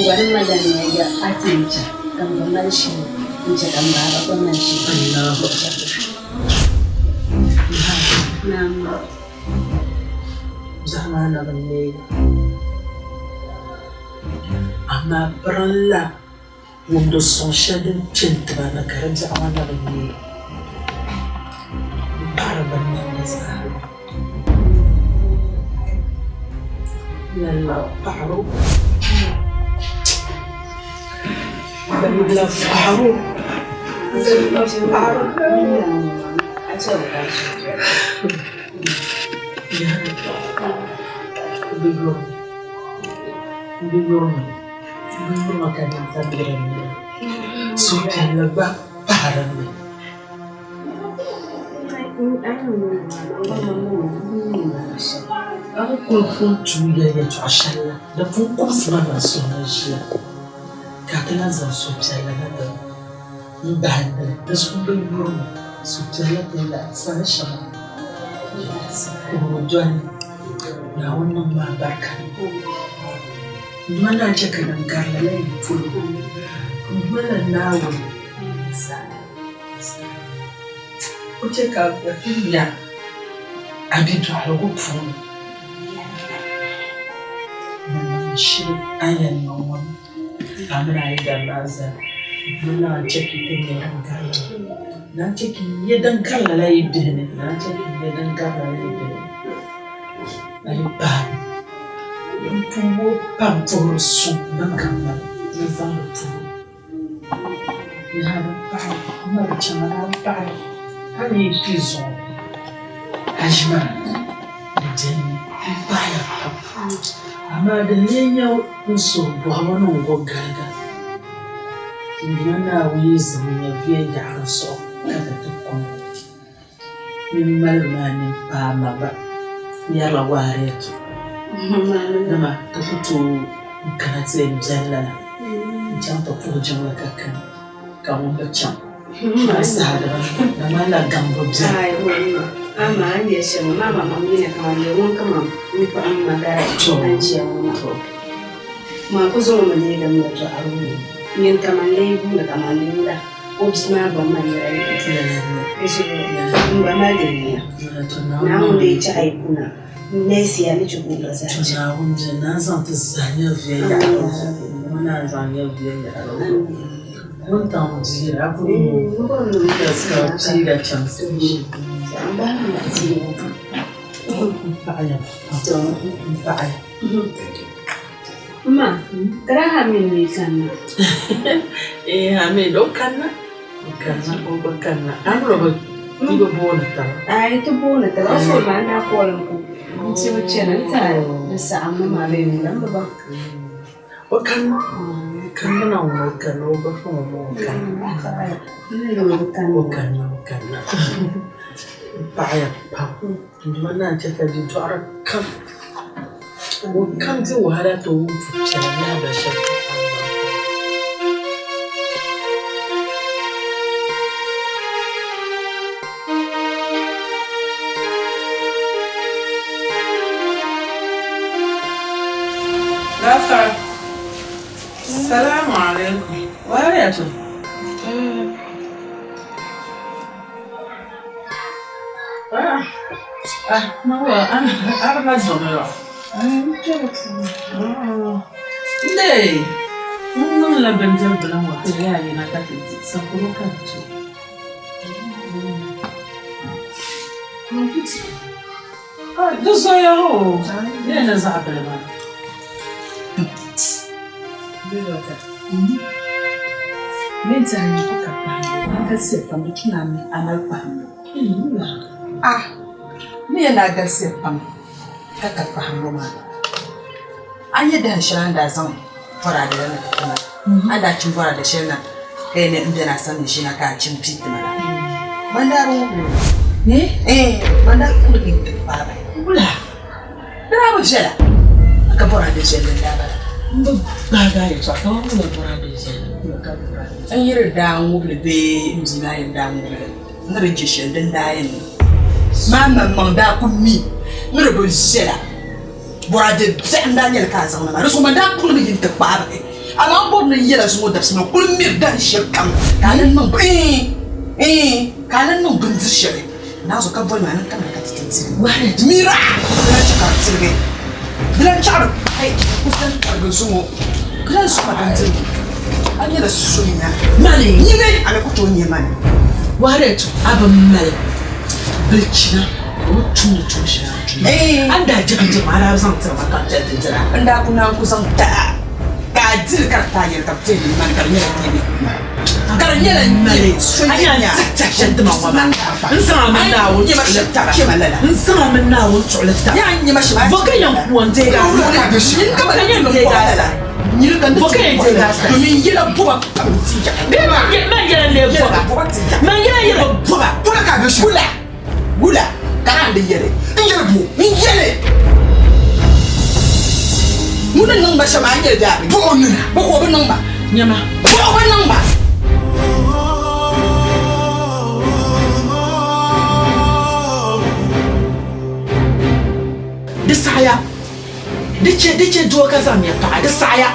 gba ni malila nia ya a ti n chaŋ ka m gba mali shili n che ka m baaba gba mali shili n chaŋ. Naam. Biɛɣu maa na bi neei amaa pirinla Wumdi suŋ shɛli din kpe n-tiba ni ka di biɛɣu maa na bi neei m-pahiri binnamda zaa. Lala paɣir o. Lala paɣir o. Lala paɣir o. Bɛ yurimi. Bɛ yurimi ka niŋ ka be din ni. Suhupiɛlli gba pahi din ni. A ni kuli pun tuui yɛli yɛtɔɣ shɛli la, di pun kubisi ma na n suhu ni ʒiya, ka a ti lan zaŋ suhupiɛlli na ti m-bahindi li. Di zuɣu bɛ yurimi suhupiɛlli ti lahi saha shɛŋa kuhigu doli Naawuni niŋ ma barika. N Duuma naan chɛ ka din gari lala yi polo. N Duuma la Naawuni o chɛ ka a ti nya a bidɔɣirigu puuni ni niŋdi shili a ni yɛn niŋ ŋɔ a mini a yidana maa zaa. N Duuma naan chɛ ka yi ti nya din gari lala. Naan chɛ ka yi nya din gari lala yi bihi ni. Naan chɛ ka yi nya din gari lala yi bihi ni. A yi paai n puhibu pam puhiri suŋ din ka ŋmani ni zaŋdi puhi yaha din pahi m ma bi chaŋ a naan paɣi hali yi kpi zuɣu haʒi maa di beni m pahiya pam amaa din lee nyɛ n suhu bɔhibu ni n go galiga n Duuma Naawuni yi zaŋ nyɛvuya yaɣiri n suhu ka di ti kɔŋ. Mini malibu maa nini paai ma gba n yɛrila waari yɛtɔɣa dama ti ku tooi kana ti yɛn beni lala n-chaŋ ti puhi jiŋli ka kani ka ŋun bi chaŋ hali saha di ŋmanila gaŋbu beni. O bia maa gba mali n gba mali din niya. Naawuni dee chɛ a yi kuna n-neesi ya ni chɛ ka o gba zaa chɛ. Naawuni bia naan zaŋ ti zaa nyɛvuya yaɣiri o zuɣu. O naan zaŋ nyɛvuya yaɣiri o zuɣu. Wuntaŋ bia a kuli ka piiga chaŋ M paɣiya pam. M paɣiya. Ma, kara Hamid mi kanna. Eh, Hamid, o kanna. O kanna, o gba kanna. A mi o bi? Yi bi booni taba? Aai ti booni taba. A phone maa n daa call n ku n ti bi chana n tɛha di saɣimmi maa bee wula m bi baŋ. O kanna? Kanna na ŋun o kanna o ba fɔŋ o o kanna. N ni o bi kanna. O kanna o kanna. N paɣiya pam. N Duuma naan chɛ ka bidɔɣiri kam ŋun kam di wahala ti o wum pupiɛla lahibali shɛli kam a ni baŋ. Gafara. Salamu alaikum. Wariyatu. Ah, nawa, arna domero. Nde, n niŋla bindiri bila ŋɔ ka yaa yina ka ti di, sankuru ka n chɛ. Di zoya o, di ni zaɣ bili maa. Bɛ ni tɛhi ni ku ka kpahimbu, a galisiya pam, di tu ni a mali kpahimbu. Ah, n ni yɛli ni a galisiya pam ka ka kpahimbu maa. A nya dahin shɛli a ni daa zaŋ bɔraade la na ti ti ma la? A ni daa chim bɔraade shɛli na ka yɛli ni m beni a sani ni ʒina ka a chim pii ti ma la, man daa bi ŋub li. Ɛɛn, man daa kuli bi ti paai ba. Wula? Di daa bi viɛla ka bɔraade viɛlli n-daa bala. M bi gbaagi a yɛtɔɣa ka man wula bɔraade viɛlli wula ka bɔraade N yi di daa ŋub li bee m bia maa yɛn daa ŋub li ni di je shɛli din daa yɛn niŋ maa maŋmaŋ daa ku mi ni di bi viɛla. Bɔraade biɛɣu n-daa nyɛ li ka a zaŋ na maa. Di zuɣu man daa kpuɣi li mi yi nti kpaai bahi. Amaa m bɔri ni n yɛl a zuŋɔ dabisi maa kul miri dahin shɛli kam ka a lan niŋ iin ka a lan niŋ bindir shɛli naanzuhi ka boli ma a ni kamina ka ti ti di. Miri a! Di lan chɛ ka di tiligi. Di lan chaɣ di pahi ku zani tarigi zuŋɔ ka lan su ma bindirigu. A nyɛla sonya. Nyini a ni ku tooi nya ma ni. Waharetu, a bi mali bilichina ka o tumdi tuun shɛli a ni tumdi. A ni daa je bindirigu maa, a daa bi zaŋ tiri ma ka n chɛ ti dira. N daa ku naan ku zaŋ ti a ka a di li ka di taai yɛli ka bɛ ti yɛn niŋ ma ni ka di nyɛla nyini. Ka di nyɛla nyini sonya nya. N zaŋ a mini Naawuni tuɣili taba. N zaŋ a mini Naawuni tuɣili taba. Bɔ ka yɛn ku o n-deegi a sani? Bɔ ka yɛn deegi a sani? Bɔ ka yɛn deegi a sani? Domin yɛla bɔba pam ti yaɣi. Man yɛla n-lee bɔba. Man yɛla yɛla bɔba. Wula wula ka naan di yɛli. N yɛli bo n yɛli. Ŋuni n-niŋ ma shɛm a ni yɛli daa bi. Bɔ o nina. Bɔ ka o bi niŋ ma. Nyama. Bɔ o bi niŋ ma. Di saɣiya. Di chɛ, di chɛ doo ka zaŋ ya paɣa, di saɣiya.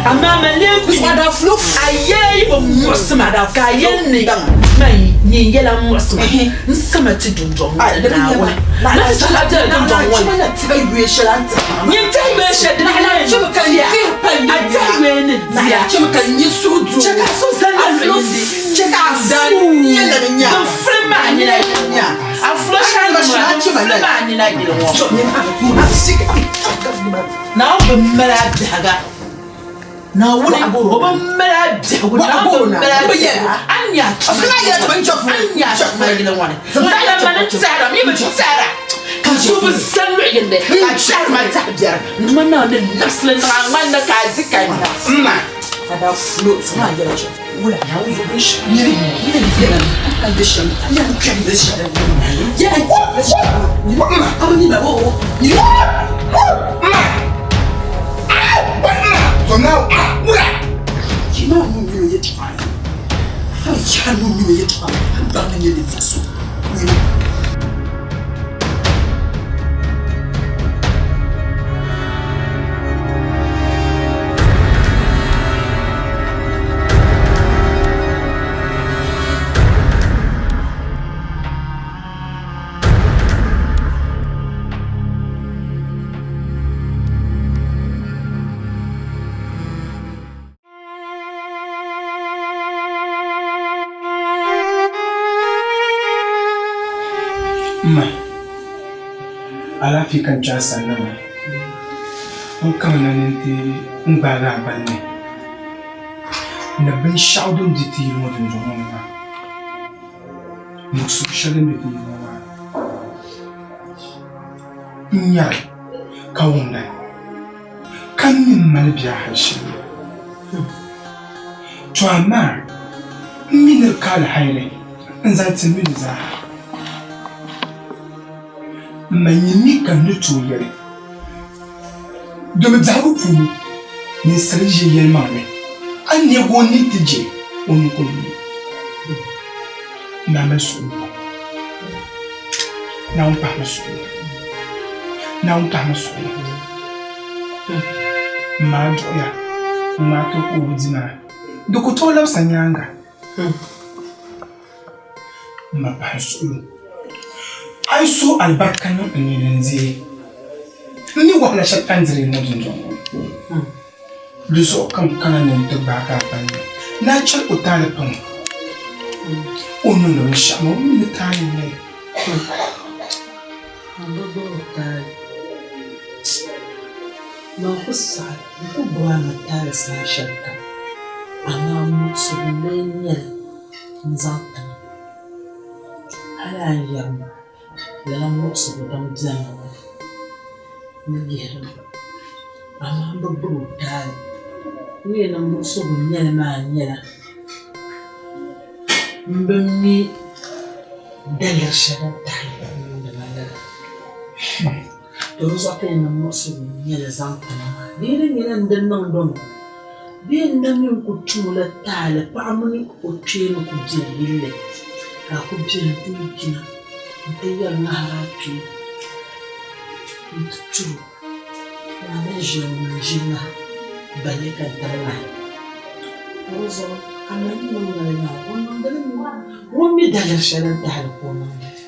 Amaa man lee mi a yɛla yi bi muɣisi ma, ka a yɛli ni man nyin yɛla m-muɣisi ma, n sama ti dundɔŋ ŋɔ ni Naawuni. Man saha bela dundɔŋ ŋɔ ni. Nyin tɛhi yoli shɛli din lee n-diya, a tɛhi yoli ni diya. Chɛ ka so zani a luɣili ni, chɛ ka a fuui din filim ma a nina yili. A fulo shɛli ni maa, din filim a nina yili ŋɔ. Naawuni bi mali a biɛhiga. Naawuni o bi mali a biɛhigu. Naawuni bi mali a biɛhigu. A ni nya a tuma yili ŋɔ ni. Naɣila mani n-tɛhira, mi bi tɛhira. Ka so bi zani luɣ yindi ka tɛhiri ma tɛhi biɛri. N Duuma Naawuni ni labisili niŋ a ŋmani ni ka a di ka nya. M ma, alaafee ka n kpe a sanna maa. N kamina ni n ti gbaagi a gbali ni. Ni binshɛɣu din di ti yili ŋɔ dundɔŋ ŋɔ ni maa. Muɣisigu shɛli din be ti yili ŋɔ maa ni, n nyari ka wumda ka n mi mali bia hal shɛli. To amaa m mi ni di ka alihayili n-zaŋ ti m mini zaa. M ma nyin mi ka n ni tooi yɛli, domi biɛhigu puuni ninsal yi ʒe yɛlimaŋli, a ni neeg o ni ti je o ni kul mi. Naa mali suɣilo pam. Naawuni pahimi suɣilo. Naawuni pahimi suɣilo. M ma a duɣiya ŋ-ŋmaai ti o ka o bi di maa, di ku tooi labisa nyaaŋa. M ma pahi suɣilo. A yi suhi alibarika niŋ n nini n-deei n ni wahala shɛli ka n diri ŋɔ dundɔŋ ŋɔ ni. Di zuɣu ka n kana ni n ti gbaagi a palli ni a chɛri o taali paŋ o ni niŋdi binshɛɣu maa, o mi ni taali n-nyɛ li. M bi gbubi o taali. Man ku saɣi n ku gbubi a ma taali saha shɛlikam, amaa muɣisigu n-lee nyɛ li n-zaŋ ti ma. Hal a ni yɛri ma lala muɣisigu din beni ŋɔ ni yihiri ma, amaa m bi gbubi o taali. N ni yɛn niŋ muɣisigu n-nyɛ li maa nyɛla m bi mi daliri shɛli din tahi ka o niŋdi ma lala. To di zuɣu ka yɛn niŋ muɣisigu n-nyɛ li zaŋ ti ma maa. Di yi di nyɛla n di niŋ domi bee n na mi n-ku tum o la taali paɣa mini o kpee ni ku be yilli ka a ku beni nti yina nti yɛri ŋahiri a kpee nti turi o. Maa ni ʒiya ŋɔ maa n-ʒi ŋaha balle ka n tiri ŋahi. Ka di zuɣu a ma ni niŋ li maa o niŋdi li mi ŋun mi daliri shɛli din tahi li ka o niŋdi li.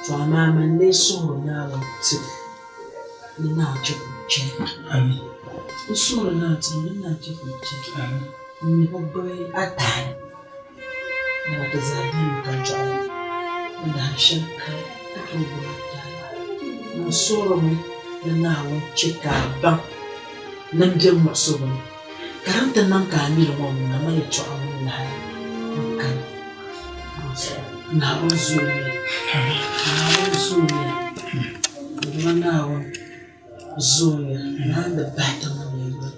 To amaa man lee suhiri Naawuni tib ni Naawuni chɛ ka o chɛ. N suhiri Naawuni tib ni Naawuni chɛ ka o chɛ. M mi bi gbubi a taali dama ti zaa bemi ka dɔɣi li ni dahin shɛli kani ka tooi gbubi a taali. N suhirimi ni Naawuni chɛ ka a baŋ ni m be muɣisigu ni, ka di ni ti niŋ ka a mi li ŋɔ ŋuna ma yɛtɔɣa ŋun lahi n-kani. Naawuni zooya, Naawuni zooya, Duuma Naawuni zooya, Naawuni di bahi ti ŋɔ ni yoli.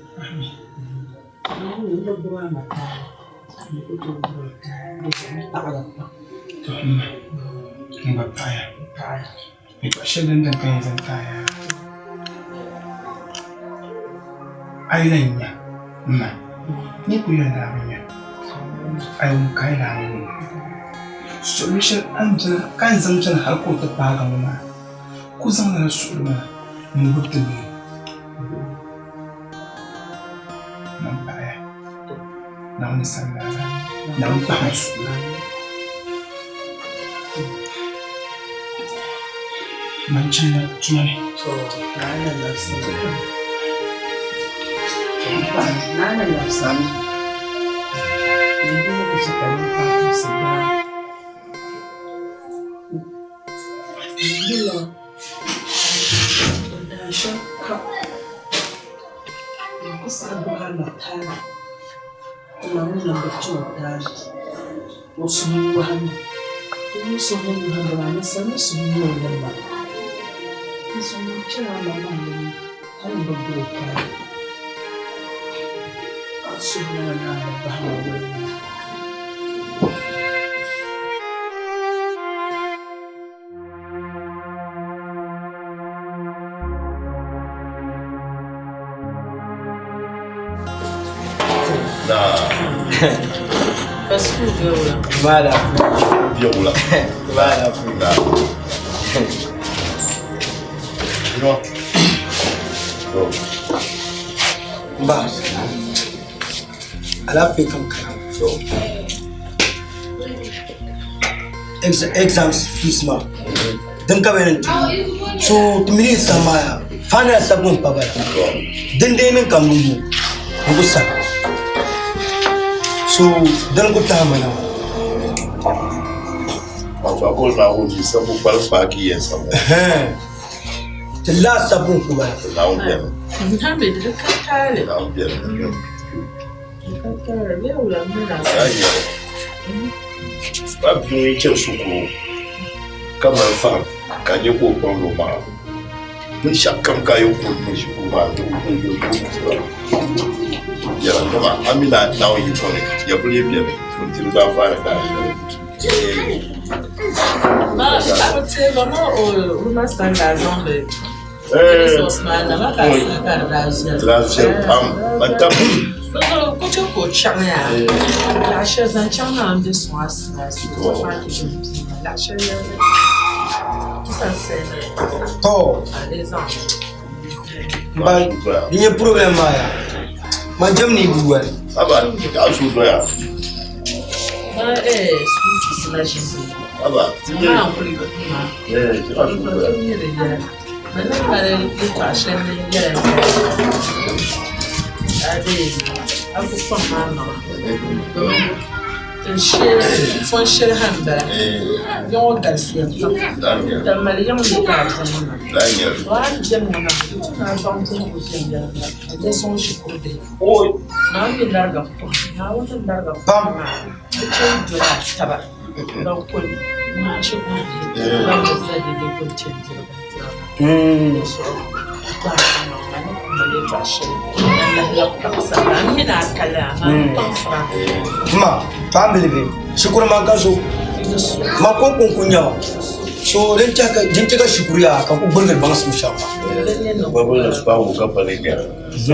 Naawuni n bi gbubi a ma taali, n ku tooi gbubi o taali, di zuɣu n paɣiya pam. To m ma, n gba paɣiya. Yɛtɔɣ shɛli din dini ka yɛn zaŋ ti a yaa. A yi lan nya m ma, n ku yɛli ni a bi nya. A yi wum ka a yi lahi wum. Suɣili shɛli a ni beni ka n zaŋ chani hal ka o ti paagi ŋɔ maa, ku zaŋ lala suɣili maa n-gbubi ti bihi. Man paɣiya, Naawuni sani lala, Naawuni paɣimi suɣili. Man chanila tuma ni. O suhu yɔhimi. O mi suhu ni yɔhimbu maa, ninsal mi suhu ni o lim maa. Di zuɣu man chɛla a maŋmaŋ ni hal m bi gul o taali. Ka n suhu lana naan bi bahi ma yoli maa. Ba, alaafee kam kana. Exams fees maa din ka bɛ yɛn ti so ti mini exam maa yaa final sabu n pa bala din dee niŋ ka n bi yu n ku sabi so dini ku tahi ma na ti last sabu n ku bala. Ba bia ŋun yi chani shikuru ka mali fahim ka a nya ka o kpaŋdi o maŋa, binshɛɣu kam ka a yɛn ku niŋ shikuru maa ni yɛla dama a mi ni Naawuni yiko ni nyɛvili yi beni n tiri gba anfaani ka a shɛli. Daa viɛli pam ban tam To ba di nyɛ problem maa ya man jɛm ni bu wali aba ka su doya aba ti nyɛ eh ti ka su doya Fɔn shɛli ha n bala ya ŋɔ galisiya pam ka mali yiŋ mi ka a diɛm ŋɔ maa a ni diɛm ŋɔ maa di tu ni a baŋ diɛmbu viɛnyɛliŋga ka di sɔŋ shikuru bihi maa mi lariga pam Naawuni ni lariga pam maa di chɛ n-doli a taba ban kuli shikuru bihi ban bi za dede kuli chɛ n-diri bindira maa di zuɣu gbaai maŋ ni mali yɛltɔɣa shɛli din lahi labi kpaŋsiri a ni mini a kali amaa di kpaŋsira. Ma, family shikuru man ka so ma ko kun kun nyɛba so din chɛ ka din chɛ ka shikuru yaa ka ku gbirigiri baŋsim shɛm maa. Babu la spawu ka pali gɛra. So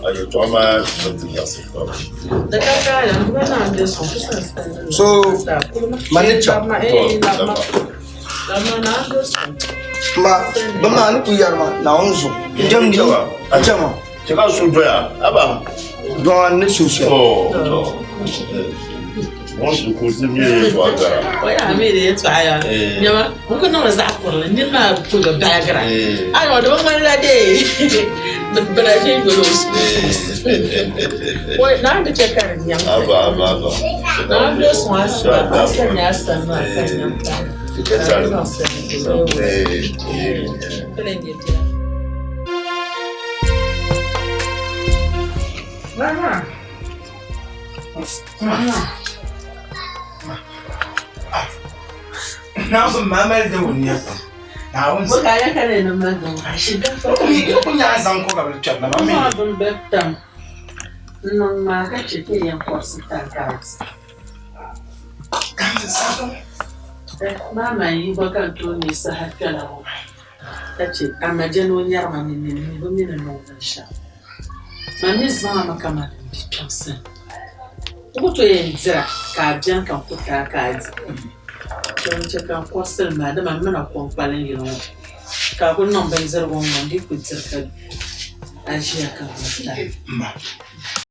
a yɛltɔɣa maa bi ti nyaɣisi pam. So man ni chaŋ. Ma bɛ maa ni ku yɛri ma Naawuni zuɣu n jɛmdi n chama. Chɛ ka su doya aba. Dɔŋa ni su shɛli. Ŋun su ku ti mi yɛltɔɣa gara. O yaa mi di yɛltɔɣa ya. Nyama n ku niŋdi zaɣ kurili nini maa ku bi baligira. Ayi di bi ŋmanila dee bɛ na ʒi n-yoli o school fees. Oi naa di chɛ ka di nyaŋ ti. Aba aba aba. Naa n do sɔŋ a sani a sani a sani maa ka nyaŋ ti. Maa yi gba ka n tooi nyɛ saha kpɛla ŋɔ ka chɛ Amajɛ ni o nyɛri ma ni nini bɛ mi ni niŋ binshɛɣu. Man mi zaŋ a mi kamani m bikpɛm sani. N ku tooi yɛn dira ka a beni ka n ku ti a ka a di. To n chɛ ka n kɔrisili maa dama m mi na ko n-kpalim yili ŋɔ ka a ku niŋ bindirigu ŋ-ŋɔ n dii ku diri ka a ʒiya ka n bi ti a.